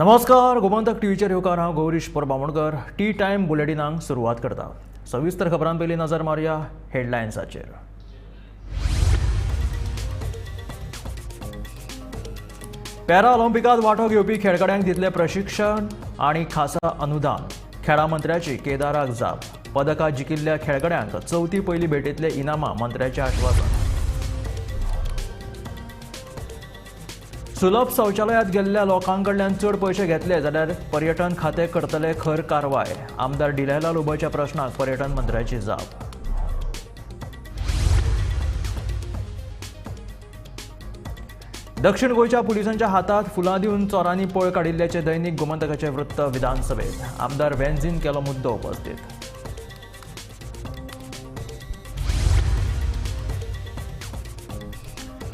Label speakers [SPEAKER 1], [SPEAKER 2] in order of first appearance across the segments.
[SPEAKER 1] नमस्कार, गोमंतक टीव्हीचेर येवकार. हांव गौरीश परब टी टायम बुलेटिनाक सुरवात करता. सविस्तर खबरां पयलीं नजर मारुया हेडलायन्साचेर. पॅरा ऑलिम्पिकात वांटो घेवपी खेळगड्यांक दितले प्रशिक्षण आनी खासा अनुदान. खेळां मंत्र्याची केदाराक जाप. पदकां जिखिल्ल्या खेळगड्यांक चवथी पयली भेटेंतले इनामां मंत्र्याचें आश्वासन. सुलभ शौचालयात गेल्ल्या लोकांकडल्यान चड पयशे घेतले जाल्यार पर्यटन खातें करतले खर कारवाय. आमदार डिलायला लोबोच्या प्रश्नाक पर्यटन मंत्र्याची जाप. दक्षिण गोंयच्या पुलिसांच्या हातात फुलां दिवन चोरांनी पळ काडिल्ल्याचें दैनिक गोमंतकाचें वृत्त विधानसभेत. आमदार वेन्झीन केलो मुद्दो उपस्थित.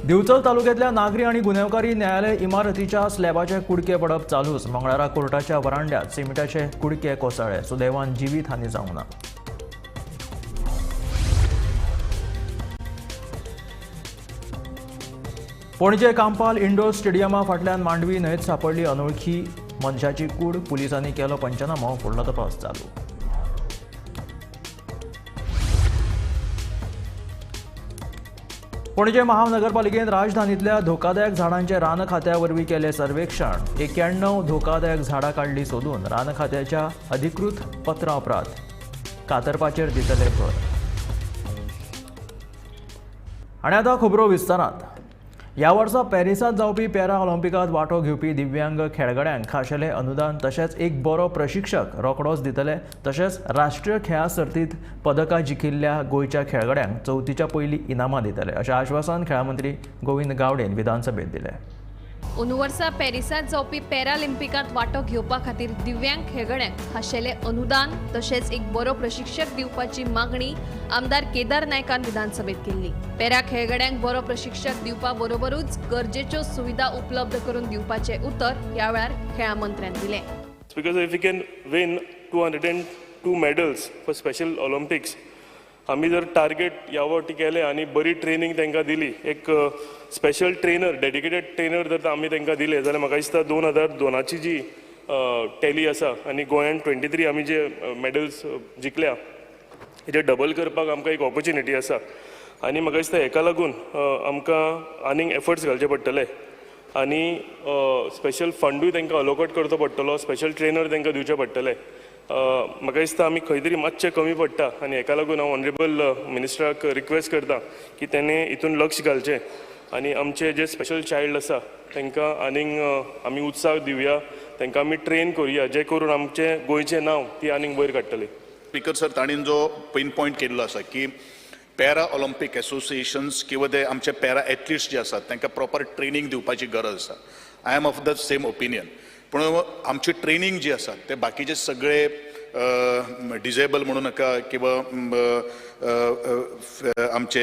[SPEAKER 1] दिवचल तालुक्यातल्या नागरी आणि गुन्यांवकारी न्यायालय इमारतीच्या स्लॅबाचे कुडके पडप चालूच. मंगळारा कोर्टाच्या वरांड्यात सिमिटाचे कुडके कोसळ्ळे. सुदैवान जिवीत हानी जावंक ना. पणजे कांपाल इंडोर स्टेडियमा फाटल्यान मांडवी न्हंयेत सांपडली अनोळखी मनशाची कूड. पुलिसांनी केलो पंचनामो, फुडलो तपास चालू. पणजे महानगरपालिकेन राजधानीतल्या धोकादायक झाडांचे रान खात्या वरवीं केलें सर्वेक्षण. 91 धोकादायक झाडां काडली सोदून. रान खात्याच्या अधिकृत पत्रा उपरांत कातरपाचेर दितले भर. आनी आतां खबरो विस्तारांत. ह्या वर्सा पॅरिसांत जावपी पॅरा ऑलिम्पिकांत वांटो घेवपी दिव्यांग खेळगड्यांक खाशेलें अनुदान तशेंच एक बरो प्रशिक्षक रोखडोच दितले. तशेंच राष्ट्रीय खेळां सर्तींत पदकां जिखिल्ल्या गोंयच्या खेळगड्यांक चवथीच्या पयलीं इनामां दितले अशें आश्वासन खेळां मंत्री गोविंद गावडेन विधानसभेत दिलें.
[SPEAKER 2] अंदू वर्सा पॅरिसांत जावपी पॅरालिम्पिकांत वांटो घेवपा खातीर दिव्यांग खेळगड्यांक खाशेलें अनुदान तशेंच एक बरो प्रशिक्षक दिवपाची मागणी आमदार केदार नायकान विधानसभेत केल्ली. पॅरा खेळगड्यांक बरो प्रशिक्षक दिवपा बरोबरूच गरजेच्यो सुविधा उपलब्ध करून दिवपाचें उतर ह्या वेळार खेळां मंत्र्यान दिलें.
[SPEAKER 3] Because if you can win 202 medals for Special Olympics, आमी जर टार्गेट ह्या फावटी केलें आनी बरी ट्रेनींग तांकां दिली, एक स्पेशल ट्रेनर, डेडिकेटेड ट्रेनर जर आमी तांकां दिले जाल्यार म्हाका दिसता 2002ची जी टॅली आसा आनी गोंयान 23 आमी जे मॅडल्स जिखल्या हेजे डबल करपाक आमकां एक ऑपॉर्च्युनिटी आसा. आनी म्हाका दिसता हेका लागून आमकां आनीक एफर्ट्स घालचे पडटले आनी स्पेशल फंडूय तांकां अलोकेट करचो पडटलो, स्पेशल ट्रेनर तांकां दिवचे पडटले. म्हाका दिसता आमी खंय तरी मातशें कमी पडटा आनी हेका लागून हांव ऑनरेबल मिनिस्टराक रिक्वेस्ट करता की तेणें हितून लक्ष घालचें आनी आमचे जे स्पेशल चायल्ड आसा तांकां आनीक आमी उत्साह दिवया, तांकां आमी ट्रेन करुया, जे करून आमचें गोंयचें नांव ती आनीक वयर काडटली.
[SPEAKER 4] स्पीकर सर, ताणें जो पिन पॉयंट केल्लो आसा की पॅरा ऑलिम्पीक एसोसिएशन्स किंवा ते आमचे पॅरा एथलिट्स जे आसात तांकां प्रॉपर ट्रेनींग दिवपाची गरज आसा. I am of the same opinion. पूण आमची ट्रेनींग जी आसा ते बाकीचे सगळे डिजेबल म्हणू नाका किंवा आमचे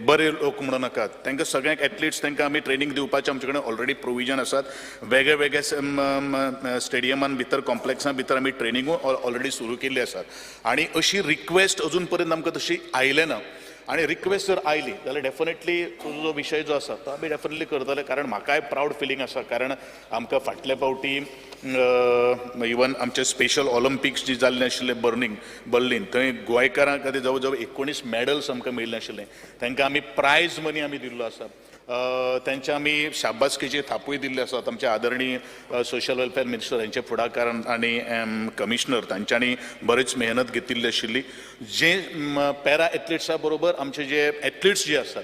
[SPEAKER 4] बरे लोक म्हणू नाका, तांकां सगळ्यांक एथलिट्स तांकां आमी ट्रेनींग दिवपाचें आमचे कडेन ऑलरेडी प्रोविजन आसात. वेगळे वेगळे स्टेडियमान भितर, कॉम्प्लेक्सां भितर आमी ट्रेनिंगूय ऑलरेडी सुरू केल्ली आसात आनी अशी रिक्वेस्ट अजून पर्यंत आमकां तशी आयलें ना. आनी रिक्वेस्ट जर आयली जाल्यार डेफिनेटली तुजो जो विशय जो आसा तो आमी डेफिनेटली करतले, कारण म्हाकाय प्रावड फिलींग आसा. कारण आमकां फाटले फावटी इवन आमचे स्पेशल ऑलिम्पिक्स जी जाल्ले आशिल्ले बर्लिन, थंय गोंयकारां खातीर जवळ जवळ 19 मॅडल्स आमकां मेळिल्ले आशिल्ले. तांकां आमी प्रायज मनी आमी दिल्लो आसा, तांच्या आमी शाबासकेची थापूय दिल्ली आसात. आमचे आदरणीय सोशल वेलफेअर मिनिस्टर हांचे फुडाकारान आनी कमिशनर तांच्यांनी बरीच मेहनत घेतिल्ली आशिल्ली. जे पॅरा एथलिट्सा बरोबर आमचे जे एथलिट्स जे आसात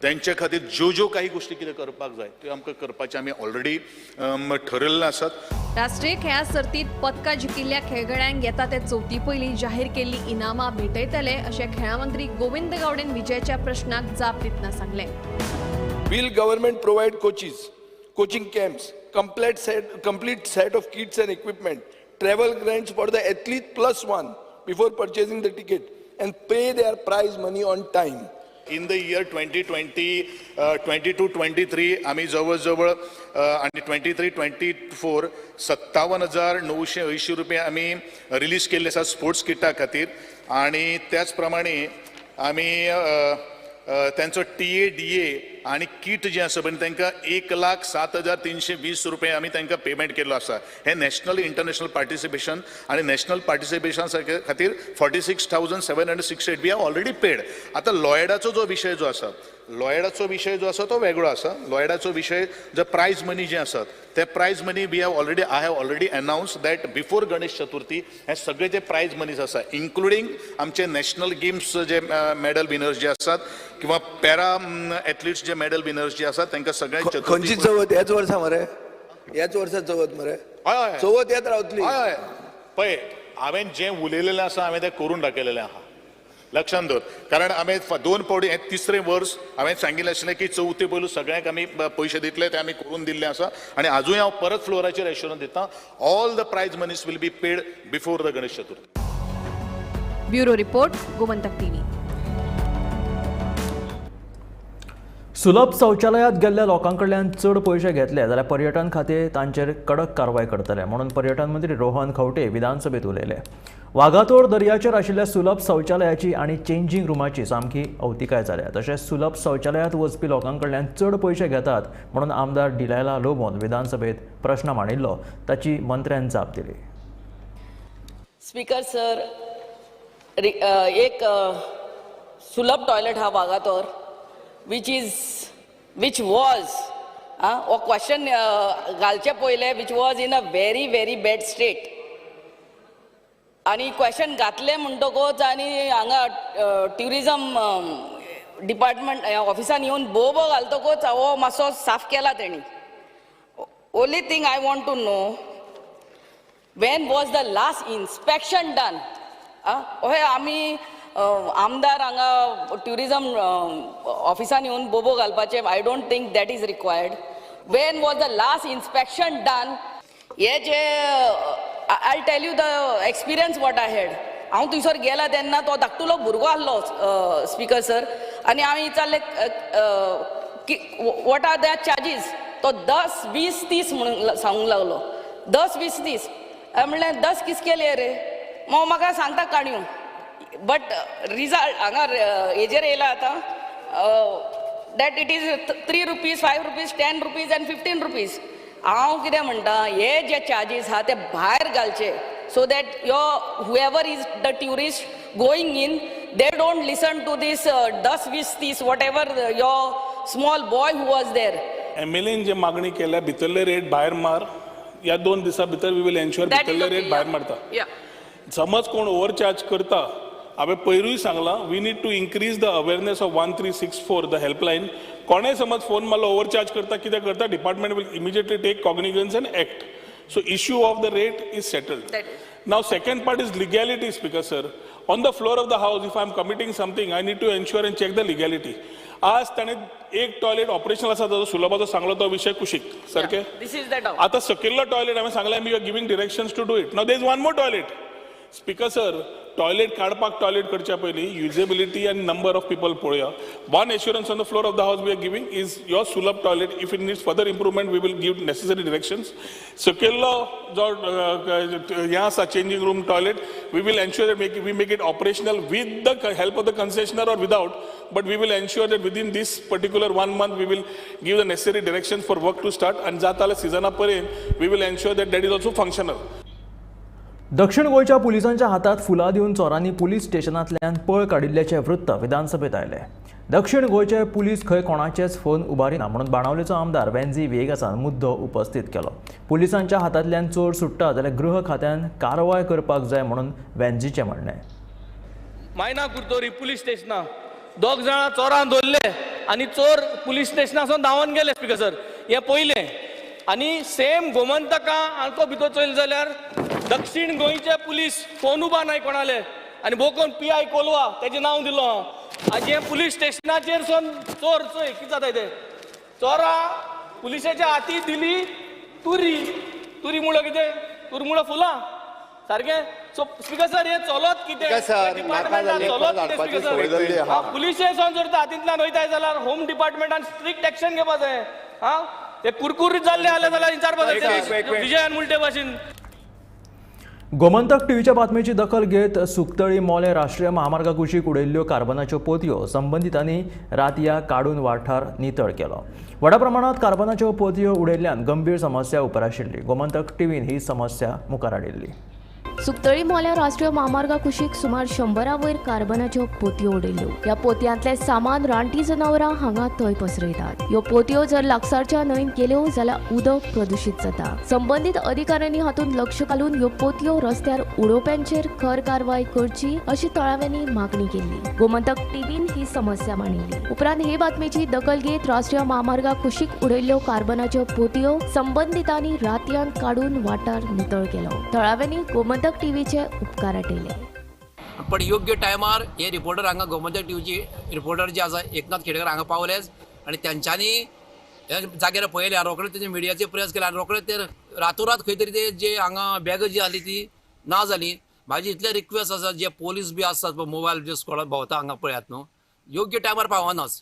[SPEAKER 4] त्यांच्या खातीर ज्यो ज्यो काही गोष्टी कितें करपाक जाय त्यो आमकां करपाचें आमी ऑलरेडी ठरयल्लें आसात.
[SPEAKER 2] राष्ट्रीय खेळां सर्तीत पदकां जिखिल्ल्या खेळगड्यांक येता ते चवथी पयलीं जाहीर केल्ली इनामां भेटयतले अशें खेळां मंत्री गोविंद गावडेन विजयाच्या प्रश्नाक जाप दितना सांगलें.
[SPEAKER 5] Will government provide coaches, coaching camps, complete set of kits and equipment, travel grants for the athlete plus one before purchasing the ticket, and pay their prize money on time?
[SPEAKER 4] In the year 2020, 22-23 आमी जवळ जवळ आनी 23-24 57,980 रुपया आमी release केल्ले आसा sports किटा खातीर. आनी त्याच प्रमाणे आमी त्यांचो टीए डीए आनी कीट जें आसा पळय तांकां 1,07,320 रुपया आमी तांकां पेमेंट केल्लो आसा. हें नॅशनल इंटरनॅशनल पार्टिसिपेशन आनी नॅशनल पार्टिसिपेशन खातीर 46,768 we have already paid. आतां लॉयडाचो जो विशय जो आसा, लॉयडाचो विशय जो आसा तो वेगळो आसा. लॉयडाचो विशय जो प्रायज मनी जे आसात ते prize money we have already, I have already announce that before Ganesh Chaturthi हे सगळे जे प्रायज मनीज आसा इन्क्लुडींग आमचे नॅशनल गेम्स जे मॅडल विनर्स जे आसात किंवा पॅरा एथलीट्स जे मॅडल विनर्स जे आसात तांकां सगळ्यांक
[SPEAKER 5] खंयची चवथ ह्याच वर्सा मरे, ह्याच वर्सा चवथ मरे,
[SPEAKER 4] हय हय
[SPEAKER 5] चवथ येत रावतली.
[SPEAKER 4] हय हय, पळय हांवें जें उलयलेलें आसा हांवें तें करून दाखयलेलें आहा, लक्षांत दवर. कारण हांवें दोन फावटी हें तिसरें वर्स हांवें सांगिल्लें आशिल्लें की चवथी पयलू सगळ्यांक आमी पयशे दितले, ते आमी करून दिल्ले आसा आनी आजूय हांव परत फ्लोराचेर एश्योरन्स दिता, all the prize monies will be paid before the Ganesh Chaturthi.
[SPEAKER 2] Bureau report, Gomantak TV.
[SPEAKER 1] सुलभ शौचालयात गेल्ल्या लोकां कडल्यान चड पयशे घेतले जाल्यार पर्यटन खातें तांचेर कडक कारवाय करतले म्हणून पर्यटन मंत्री रोहन खंवटे विधानसभेत उलयले. वागातोर दर्याचेर आशिल्ल्या सुलभ शौचालयाची आनी चेंजींग रुमाची सामकी अवतिकाय जाल्या. तशेंच सुलभ शौचालयात वचपी लोकां कडल्यान चड पयशे घेतात म्हणून आमदार डिलायला लोबोन विधानसभेत प्रश्न मांडिल्लो, ताची मंत्र्यान जाप दिली.
[SPEAKER 6] स्पीकर सर, एक सुलभ टॉयलेट हा वागातोर which was हो क्वेश्चन घालचे पयले, which was in a very very bad state. आनी क्वेश्चन घातले म्हणटकूच आनी हांगा ट्युरिजम डिपार्टमेंट ऑफिसान येवन बोबो घालतकूच हो मातसो साफ केला तेणी. Only thing I want to know, when was the last inspection done? अहें आमी आमदार हांगा ट्युरिजम ऑफिसान येवन बोबो घालपाचें, I don't think that is required. When was the last inspection done? हे जे I tell you the experience what I had. हांव थंयसर गेला तेन्ना तो धाकटुलो भुरगो आहलो स्पीकर सर, आनी हांवें विचारलें की what are the charges, तो 10 20 30 म्हणून सांगूंक लागलो. 10 20 30 हांवें म्हणलें 10 किसके लिए रे, मग म्हाका सांगता काणयो. बट रिजल्ट हांगा हेजेर येयला आतां that it is 3 rupees, 5 rupees, 10 rupees and 15 rupees. हांव कितें म्हणटा, हे जे चार्जीस आहा ते भायर घालचे, so that yo whoever is the tourist going in, they don't listen to this 10 20 30 whatever your small boy who was there.
[SPEAKER 7] M L N जे मागणी केल्या भितरले रेट भायर मार, ह्या 2 दिसां भितर we will ensure भितरले रेट भायर मारता. समज कोण ओवरचार्ज करता, हांवें पयरूय सांगलां, we need to increase the awareness of 1364 the helpline. कोणेय समज फोन मारलो ओवरचार्ज करता कितें करता, department will immediately take cognizance and act. So issue of the rate is settled. Now second part is legality, speaker sir. On the floor of the house, if I am committing something, I need to ensure and check the legality. आज ताणें एक toilet operational आसा, जो सुलभाचो सांगलो तो विशय कुशीक सारकें. आतां सकयल्लो टॉयलेट हांवें सांगलें, we are giving directions to do it. Now there is one more toilet. Speaker sir, toilet काडपाक टॉयलेट करच्या पयलीं युजेबिलिटी आनी नंबर ऑफ पिपल पळोवया. One assurance on the floor of the house we are giving is your Sulabh toilet, if it needs further improvement we will give necessary directions. सकयल्लो जो हें आसा changing room toilet, we will ensure that we make it operational with the help of the concessionaire or without, but we will ensure that within this particular 1 month we will give the necessary directions for work to start, आनी जाता जाल्यार सिजना पर्यंत we will ensure that that is also functional.
[SPEAKER 1] दक्षिण गोंयच्या पुलिसांच्या हातात फुलां दिवन चोरांनी पुलीस स्टेशनांतल्यान पळ काडिल्ल्याचें वृत्त विधानसभेत आयलें. दक्षिण गोंयचे पुलीस खंय कोणाचेच फोन उबारिना म्हणून बाणावलेचो आमदार वेन्झी व्हिएगासान मुद्दो उपस्थित केलो. पुलिसांच्या हातांतल्यान चोर सुट्टा जाल्यार गृह खात्यान कारवाय करपाक जाय म्हणून वेन्झीचें म्हणणें.
[SPEAKER 8] मायना कुरतोरी पुलीस स्टेशना दोग जाणां चोरान धरले आनी चोर पुलीस स्टेशनासून धांवन गेले स्पीकर सर, हें पयलें. आनी सेम गोमंतका आमको भितर चोयलें जाल्यार दक्षिण गोंयचे पुलीस फोन उबा नाय कोणाले, आनी भोकोन पी I Colva तेजें नांव दिलो. आनी हें पुलीस स्टेशनाचेर सून चोर चोय कितें जाता तें, चोरां पुलिसाच्या हाती दिली तुरी, तुरी मुळो कितें, तुरमुळो फुलां सारकें. सो स्पीकर सर, हें चलत कितें डिपार्टमेंटान चलत कितें स्पीकर सर, पुलिशे सून जर हातींतल्यान वयताय जाल्यार होम डिपार्टमेंटान स्ट्रिक्ट एक्शन घेवपा जाय. आं, ते कुरकुरीत जाल्ले आले जाल्यार विचारपा जाय विजयान मुलटे भाशेन.
[SPEAKER 1] गोमंतक टीव्हीच्या बातमेची दखल घेत सुकतळी मोले राष्ट्रीय महामार्गा कुशीक उडयल्ल्यो कार्बनाच्यो पोतयो संबंदितांनी रातया काडून वाठार नितळ केलो. व्हडा प्रमाणात कार्बनाच्यो पोतयो उडयल्ल्यान गंभीर समस्या उप्राशिल्ली. गोमंतक टीव्हीन ही समस्या मुखार हाडिल्ली.
[SPEAKER 9] सुकतळी मोल्या राष्ट्रीय म्हामार्गा कुशीक सुमार 100 वयर कार्बनाच्यो पोतयो उडयल्यो. ह्या पोतयांतले सामान रानटी जनावरां हांगा थंय पसरयतात. ह्यो पोतयो जर लागसारच्या न्हंयेंत गेल्यो जाल्यार उदक प्रदुशीत जाता. संबंदीत अधिकाऱ्यांनी हातूंत लक्ष घालून ह्यो पोतयो रस्त्यार उडोवप्यांचेर खर कारवाय करची अशी थळाव्यांनी मागणी केल्ली. गोमंतक टीव्हीन ही समस्या मांडिल्ली. उपरांत हे बातमेची दखल घेत राष्ट्रीय म्हामार्गा कुशीक उडयल्ल्यो कार्बनाच्यो पोतयो संबंदितांनी रातयान काडून वाठार नितळ केलो. थळाव्यांनी गोमंतक टीव्हीचे उपकार आटयले.
[SPEAKER 10] पण योग्य टायमार हे रिपोर्टर हांगा गोमंतक टीव्हीचे रिपोर्टर जे आसा एकनाथ खेडेकर हांगा पावलेच आनी तेंच्यांनी हे जाग्यार पळयले, रोखडे तेजे मिडियाचे प्रेस केले आनी रोखडे ते रातोरात खंय तरी ते जे हांगा बॅगां जी आसली ती ना जाली. म्हाजी इतले रिक्वेस्ट आसा, जे पोलीस बी आसतात पळय मोबायल जे स्कॉडान भोंवता हांगा पळयात न्हू, योग्य टायमार पावनाच,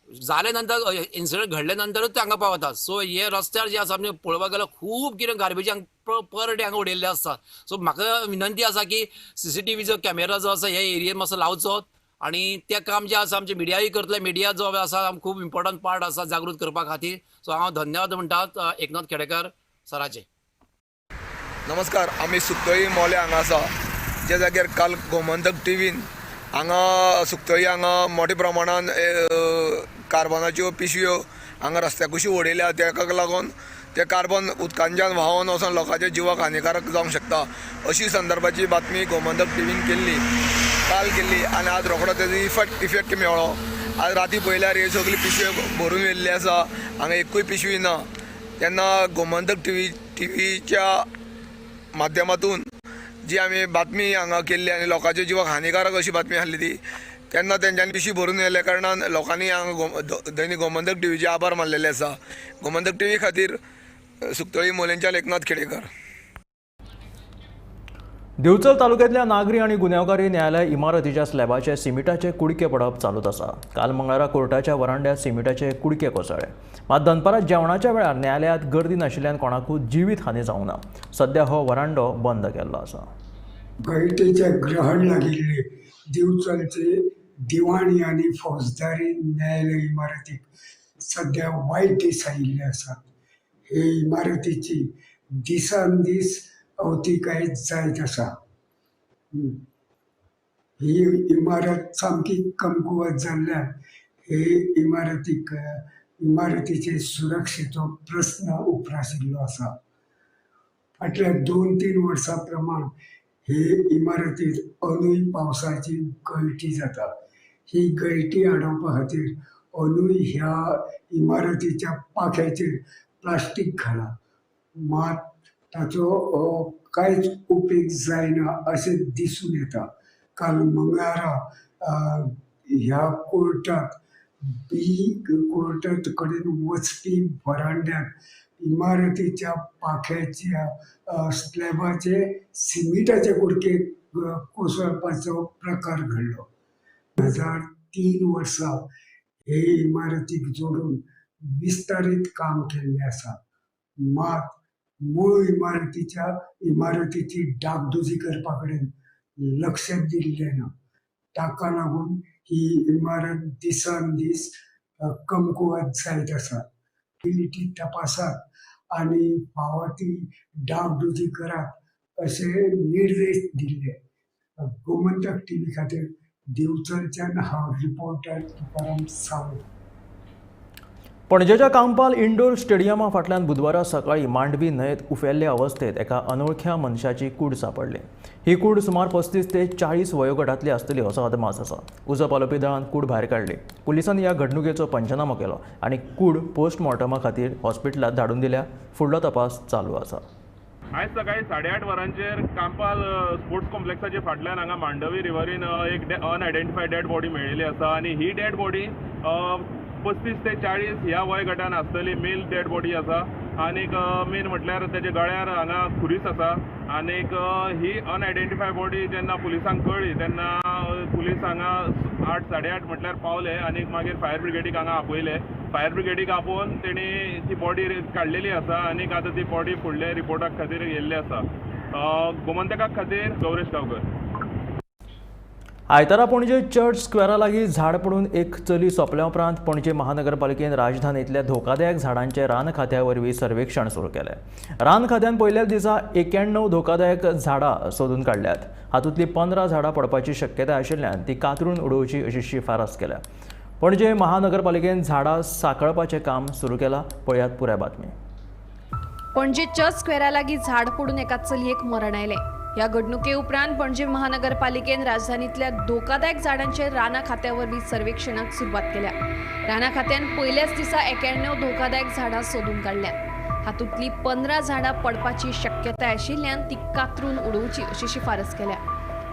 [SPEAKER 10] जाले नंतर इन्सिडंट घडले नंतरूच ते हांगा पावतात. सो हे रस्त्यार जे आसा आमी पळोवपाक गेल्यार खूब कितें गार्बेज हांगा पर डे हांगा उडयल्ले आसता. सो म्हाका विनंती आसा की सीसीटीव्हीचो कॅमेरा जो आसा हे एरियेन मातसो लावचो आनी तें काम जें आसा आमचें मिडियाय करतले. मिडिया जो आसा खूब इम्पॉर्टंट पार्ट आसा जागृत करपा खातीर. सो हांव धन्यवाद म्हणटा एकनाथ खेडेकर सराचे.
[SPEAKER 5] नमस्कार, आमी सुकतळी मोले हांगा आसा, ज्या जाग्यार काल गोमंतक टीव्हीन हांगा सुकतळी हांगा मोठ्या प्रमाणान कार्बनाच्यो पिशव्यो हांगा रस्त्या कुशी उडयल्या. तेका लागून ते कार्बन उदकांच्यान व्हांवन वचून लोकांच्या जिवाक हानिकारक जावंक शकता अशी संदर्भाची बातमी गोमंतक टीव्हीन केल्ली, काल केल्ली आनी आज रोखडो तेजो इफेक्ट मेळ्ळो. आज राती पळयल्यार ह्यो सगळ्यो पिशव्यो भरून येयल्ल्यो आसा, हांगा एकूय पिशवी ना. तेन्ना गोमंतक टीव्हीच्या माध्यमातून जी आमी बातमी हांगा केल्ली आनी लोकांच्या जिवाक हानिकारक अशी बातमी आसली ती, तेन्ना तेंच्यांनी पिशवी भरून येयल्ल्या कारणान लोकांनी हांगा दैनिक गोमंतक टीव्हीचे आभार मानलेले आसा. गोमंतक टीव्ही खातीर सुकतळी मोलेंच्यान एकनाथ खेडेकर.
[SPEAKER 1] दिवचल तालुक्यांतल्या नागरी आनी गुन्यांवकारी न्यायालय इमारतीच्या स्लॅबाचे सिमिटाचे कुडके पडप चालूच आसा. काल मंगळारा कोर्टाच्या वरांड्यात सिमिटाचे कुडके कोसळ्ळे. मात दनपारां जेवणाच्या वेळार न्यायालयांत गर्दी नाशिल्ल्यान कोणाकूच जिवीत हानी जावंक ना. सध्या हो वरांडो बंद केल्लो आसा.
[SPEAKER 11] गळटेचें ग्रहण लागिल्ले दिवचलचे दिवाणी आनी फौजदारी न्यायालय इमारतीक सध्या वायट दीस आयिल्ले आसात. हे इमारतीची दिसान दीस अवतिकाय जायत आसा. ही इमारत सामकी कमकुवत जाल्ल्यान हे इमारतीचे सुरक्षेचो प्रस्न उप्राशिल्लो आसा. फाटल्या 2-3 वर्सां प्रमाण हे इमारतीत अंदूय पावसाची गळटी जाता. ही गळटी आडोवपा खातीर अंदूय ह्या इमारतीच्या पाख्याचेर प्लास्टीक घालां, मात ताचो कांयच उपेग जायना अशें दिसून येता. काल मंगळारा ह्या कोर्टात बी कोर्टात कडेन वचपी वरांड्यात इमारतीच्या पाख्याच्या स्लॅबाचे सिमिटाचे कुडके कोसळपाचो प्रकार घडलो. 2003 वर्सा हे इमारतीक जोडून विस्तारीत काम केल्लें आसा, मात मूळ इमारतीची डागडुजी करपा कडेन लक्ष दिल्लें ना. ताका लागून ही इमारत दिसान दीस कमकुवत जायत आसा. ती तपासात आनी फावो ती डागडुजी करात अशे निर्देश दिल्ले. गोमंतक टीव्ही खातीर दिवचलच्यान हांव रिपोर्टर तुकाराम सावंत.
[SPEAKER 1] पणजेच्या कांपाल इंडोर स्टेडियमा फाटल्यान बुधवारा सकाळीं मांडवी न्हंयेत उफेल्ले अवस्थेत एका अनोळख्या मनशाची कूड सांपडली. ही कूड सुमार 35 ते 40 वयोगटांतली आसतली असो अदमास आसा. उजो पालोवपी दळान कूड भायर काडली. पुलिसांनी ह्या घडणुकेचो पंचनामो केलो आनी कूड पोस्टमॉर्टमा खातीर हॉस्पिटलांत धाडून दिल्या. फुडलो तपास चालू आसा.
[SPEAKER 3] आयज सकाळी 8:30 वरांचेर कांपाल स्पोर्ट्स कॉम्प्लेक्साच्या फाटल्यान हांगा मांडवी रिवरीन एक अनआयडेंटिफायड डेड बॉडी मेळिल्ली आसा आनी ही डेड बॉडी 35 ते 40 ह्या वय गटान आसतली. मेल डेड बॉडी आसा आनीक मेन म्हटल्यार तेच्या गळ्यार हांगा खुरीस आसा आनीक ही अनआयडेंटिफायड बॉडी जेन्ना पुलिसांक कळ्ळी तेन्ना पुलीस हांगा 8, 8:30 म्हटल्यार पावले आनीक मागीर फायर ब्रिगेडीक हांगा आपयले. फायर ब्रिगेडीक आपोवन तेणी ती बॉडी काडलेली आसा आनीक आतां ती बॉडी फुडले रिपोर्टा खातीर येयल्ली आसा.
[SPEAKER 12] गोमंतका खातीर गौरेश गांवकर.
[SPEAKER 1] आयतारा पणजे चर्च स्क्वेरा लागीं झाड पडून एक चली सोंपल्या उपरांत पणजे महानगरपालिकेन राजधानींतल्या धोकादायक झाडांचें रान खात्या वरवीं सर्वेक्षण सुरू केलें. रान खात्यान पयल्याच दिसा 91 धोकादायक झाडां सोदून काडल्यात. हातूंतलीं 15 झाडां पडपाची शक्यताय आशिल्ल्यान ती कातरून उडोवची अशी शिफारस केल्या. पणजे महानगरपालिकेन झाडां सांखळपाचें काम सुरू केलां. पळयात पुराय बातमी.
[SPEAKER 2] पणजे चर्च स्क्वेरा लागीं झाड पडून एका चलयेक मरण आयलें. ह्या घडणुके उपरांत पणजे महानगरपालिकेन राजधानींतल्या धोकादायक झाडांचेर रानां खात्या वरवीं सर्वेक्षणाक सुरवात केल्या. रानां खात्यान पयल्याच दिसा 91 धोकादायक झाडां सोदून काडल्यात. हातूंतलीं 15 झाडां पडपाची शक्यताय आशिल्ल्यान ती कातरून उडोवची अशी शिफारस केल्या.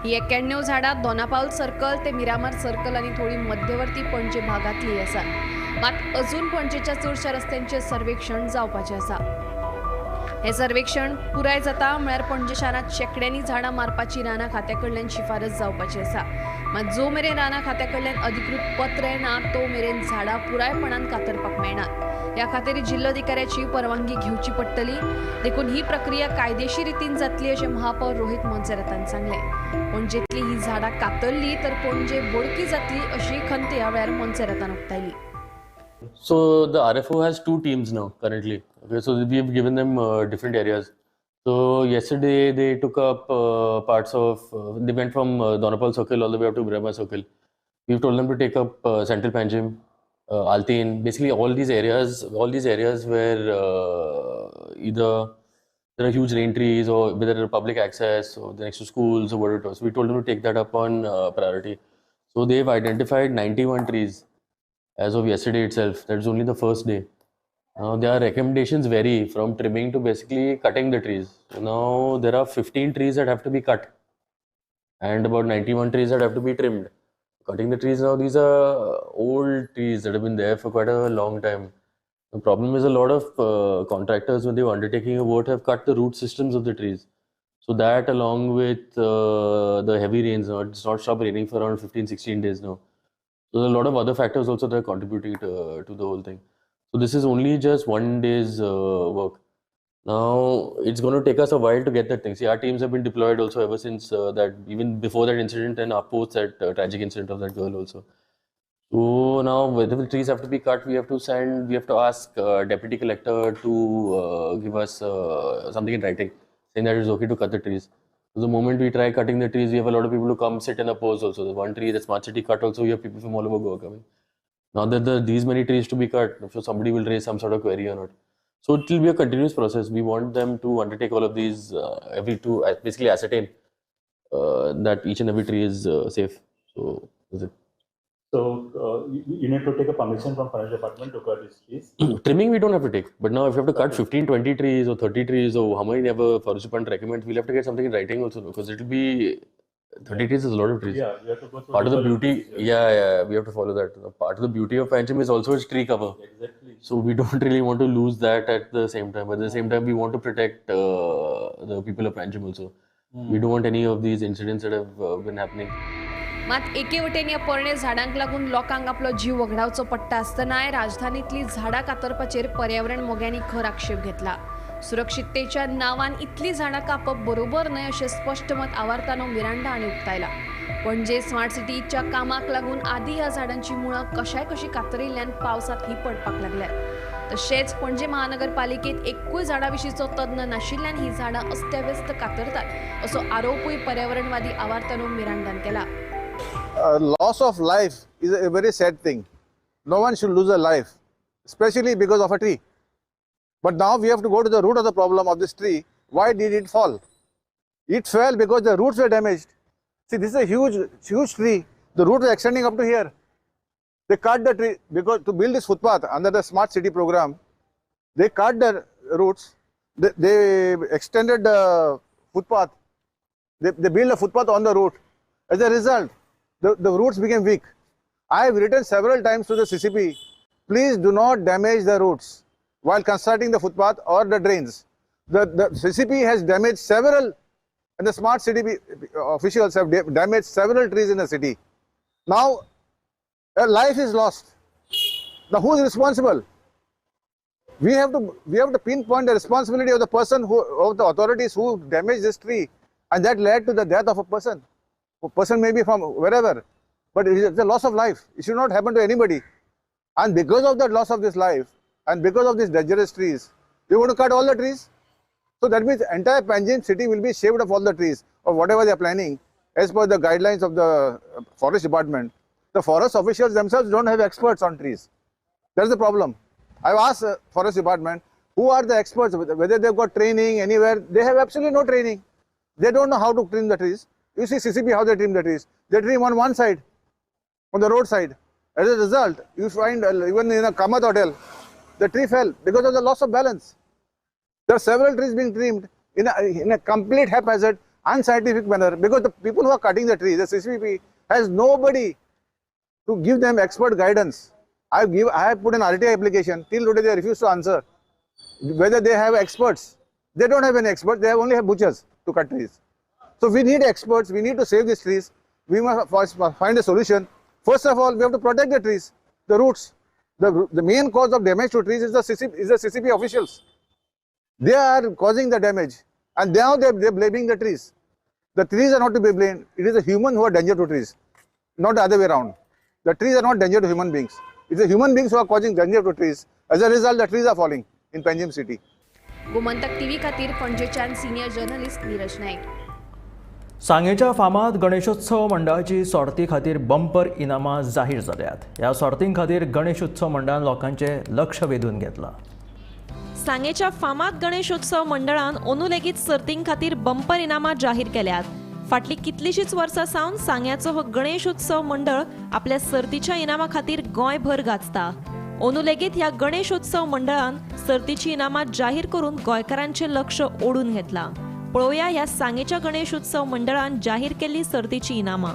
[SPEAKER 2] ही 91 झाडां दोनापावल सर्कल ते मिरामार सर्कल आनी थोडी मध्यवर्ती पणजे भागांतली आसात. मात अजून पणजेच्या चडशा रस्त्यांचें सर्वेक्षण जावपाचें आसा. हें सर्वेक्षण पुराय जाता म्हळ्यार पणजे शारांत शेंकड्यांनी झाडां मारपाची रानां खात्या कडल्यान शिफारस जावपाची आसा. मात जो मेरेन रानां खात्या कडल्यान अधिकृत पत्र येना तो मेरेन झाडां पुरायपणान कातरपाक मेळनात. ह्या खातीर जिल्लोधिकाऱ्याची परवानगी घेवची पडटली. देखून ही प्रक्रिया कायदेशीर रितीन जातली अशें महापौर रोहित मोन्सेरातान सांगलें. पणजेंतली ही झाडां कातरली तर पणजे बोडकी जातली अशी खंत ह्या वेळार मोन्सेरातान उक्तायली.
[SPEAKER 13] So the RFO has 2 teams now currently. Okay, so we have given them different areas. So yesterday they took up parts of, they went from Donapal Circle all the way up to Miramar Circle. We've told them to take up Central Panjim, Altin, basically all these areas where either there are huge rain trees or whether there are public access or next to schools or whatever it was. We told them to take that up on priority. So they've identified 91 trees as of yesterday itself. That's only the first day. Now their recommendations vary from trimming to basically cutting the trees. So now there are 15 trees that have to be cut and about 91 trees that have to be trimmed. Cutting the trees now, these are old trees that have been there for quite a long time. The problem is a lot of contractors, when they were undertaking a work, have cut the root systems of the trees. So that, along with the heavy rains, now it's not stopped raining for around 15-16 days now. So there are a lot of other factors also that are contributing to the whole thing. So this is only just one day's work. Now it's going to take us a while to get that thing. See, our teams have been deployed also ever since that, even before that incident and post that tragic incident of that girl also. So now whether the trees have to be cut, we have to ask deputy collector to give us something in writing saying that it's okay to cut the trees. So the moment we try cutting the trees, we have a lot of people who come sit and oppose also. The one tree, the smart city cut also, we have people from all over Goa coming. Now that there are these many trees to be cut, I'm sure somebody will raise some sort of query or not. So it will be a continuous process. We want them to undertake all of these basically ascertain that each and every tree is safe. So that's it.
[SPEAKER 14] So you need to take a permission from forest department to cut these trees?
[SPEAKER 13] Trimming we don't have to take. But now if you have to cut 15, 20 trees or 30 trees or how many ever forest department recommends, we'll have to get something in writing also, because it will be 30 trees is a lot of trees.
[SPEAKER 14] Yeah, we have to go through
[SPEAKER 13] part of the beauty. Yeah, we have to follow that. Part of the beauty of Panjim is also its tree cover.
[SPEAKER 14] Exactly.
[SPEAKER 13] So we don't really want to lose that at the same time. But at the same time, we want to protect the people of Panjim also. We don't want any of these incidents that have been happening.
[SPEAKER 2] मात एके वटेन ह्या पोरणे झाडांक लागून लोकांक आपलो जीव वगडावचो पडटा आसतनाय राजधानींतली झाडां कातरपाचेर पर्यावरण मोग्यांनी खर आक्षेप घेतला. सुरक्षिततेच्या नांवान इतली झाडां कापप बरोबर न्हय अशें स्पश्ट मत आवार्तानो मिरांडा हांणी उक्तायला. पणजे स्मार्ट सिटीच्या कामाक लागून आदी ह्या झाडांची मुळां कशाय कशी कातरिल्ल्यान पावसांत ही पडपाक लागल्यात. तशेंच पणजे महानगरपालिकेत एकूय झाडां विशींचो तज्ञ नाशिल्ल्यान ही झाडां अस्त्यव्यस्त कातरतात असो आरोपूय पर्यावरणवादी आवार्तानो मिरांडान केला.
[SPEAKER 15] Loss of life is a very sad thing. No one should lose a life, especially because of a tree. But now we have to go to the root of the problem of this tree. Why did it fall? It fell because the roots were damaged. See, this is a huge, huge tree. The roots were extending up to here. They cut the tree because to build this footpath under the smart city program, they cut the roots. They extended the footpath. They built a footpath on the root. As a result, the roots became weak. I have written several times to the CCP, please do not damage the roots while constructing the footpath or the drains. The CCP has damaged several, and the smart city officials have damaged several trees in the city. Now, a life is lost. Now, who is responsible? We have to pinpoint the responsibility of the person who, of the authorities who damaged this tree, and that led to the death of a person. A person may be from wherever, but it is a loss of life. It should not happen to anybody. And because of that loss of this life, and because of these dangerous trees, you want to cut all the trees? So that means entire Panjim city will be shaved of all the trees, or whatever they are planning, as per the guidelines of the forest department. The forest officials themselves don't have experts on trees. That's the problem. I've asked the forest department, who are the experts, whether they've got training anywhere. They have absolutely no training. They don't know how to trim the trees. You see CCP, how they trim the trees. They trim on one side, on the roadside. As a result, you find even in a Kamath hotel, the tree fell because of the loss of balance. There are several trees being trimmed in a complete haphazard, unscientific manner, because the people who are cutting the tree, the CCP, has nobody to give them expert guidance. I have put an RTI application. Till today they refuse to answer whether they have experts. They don't have any experts. They only have butchers to cut trees. So we need experts. We need to save these trees. We must first find a solution. First of all, we have to protect the trees, the roots. The main cause of damage to trees is the CCP officials. They are causing the damage, and now they are blaming the trees. The trees are not to be blamed. It is the human who are danger to trees, not the other way around. The trees are not danger to human beings. It's the human beings who are causing danger to trees. As a result, the trees are falling in Panjim city.
[SPEAKER 2] Gomantak TV खातीर पणजेच्यान senior journalist Neeraj Naik.
[SPEAKER 1] सांगेच्या फामाद गणेशोत्सव मंडळाची सोर्ती खातीर bumper इनामां जाहीर जाल्यात. ह्या सोर्तीं खातीर गणेशोत्सव मंडळान लोकांचें लक्ष वेधून घेतलां.
[SPEAKER 12] सांगेच्या फामाद गणेशोत्सव मंडळान अंदू लेगीत सर्तीं खातीर बंपर इनामां जाहीर केल्यात. फाटलीं कितलींशींच वर्सां सावन सांग्याचो हो गणेशोत्सव मंडळ आपल्या सर्तीच्या इनामां खातीर गोंयभर गाजता. अंदू लेगीत ह्या गणेशोत्सव मंडळान सर्तीची इनामां जाहीर करून गोंयकारांचें लक्ष ओडून घेतलां. पळोवया ह्या सांगेच्या गणेशोत्सव मंडळान जाहीर केल्ली सर्तीची इनामां.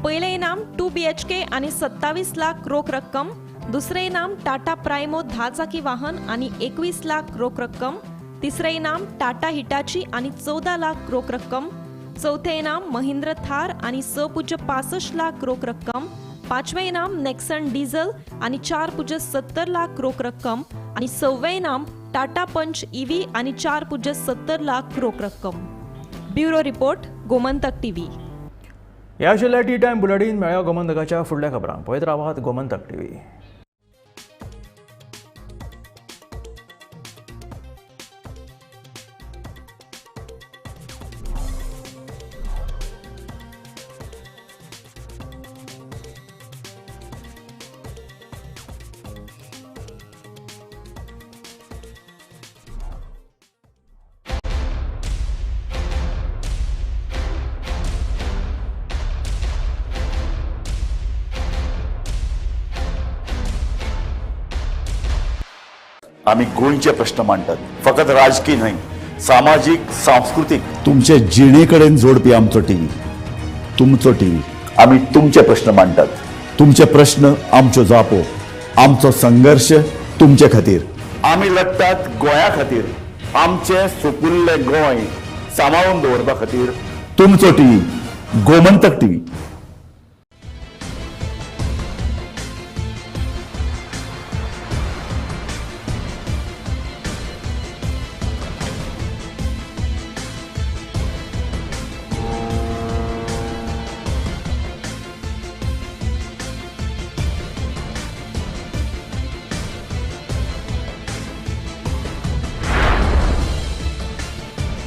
[SPEAKER 12] पयलें इनाम 2 BHK आनी 27 लाख रोख रक्कम. दुसरें इनाम टाटा प्रायमो 10 चाकी वाहन आनी 21 लाख रोख रक्कम. तिसरें इनाम टाटा हिटाची आनी 14 लाख रोख रक्कम. चौथें इनाम महिंद्र थार आनी 6.65 लाख रोख रक्कम. पांचवें इनाम नेक्सन डिझल आनी 4.70 लाख रोख रक्कम. आनी सव्वें इनाम टाटा पंच EV आनी 4.70 लाख रोख रक्कम. Bureau report, Gomantak TV.
[SPEAKER 1] ह्या आशिल्लें टी टायम बुलेटीन. मेळ्या गोमंतकाच्या फुडल्या खबरांक. पळयत रावात गोमंतक टीव्ही.
[SPEAKER 16] आम्ही गोंयचे प्रश्न मांडटात, फकत राजकीय न्हय, सामाजीक, सांस्कृतीक, तुमचे जिणे कडेन जोडपी आमचो टीव्ही, तुमचो टीव्ही. आम्ही तुमचे प्रश्न मांडटात, तुमचे प्रश्न आमच्यो जापो, आमचो संघर्ष तुमचे खातीर. आमी लढटात गोंया खातीर, आमचें सुपुल्लें गोंय सांबाळून दवरपा खातीर. तुमचो टीव्ही, गोमंतक टीव्ही.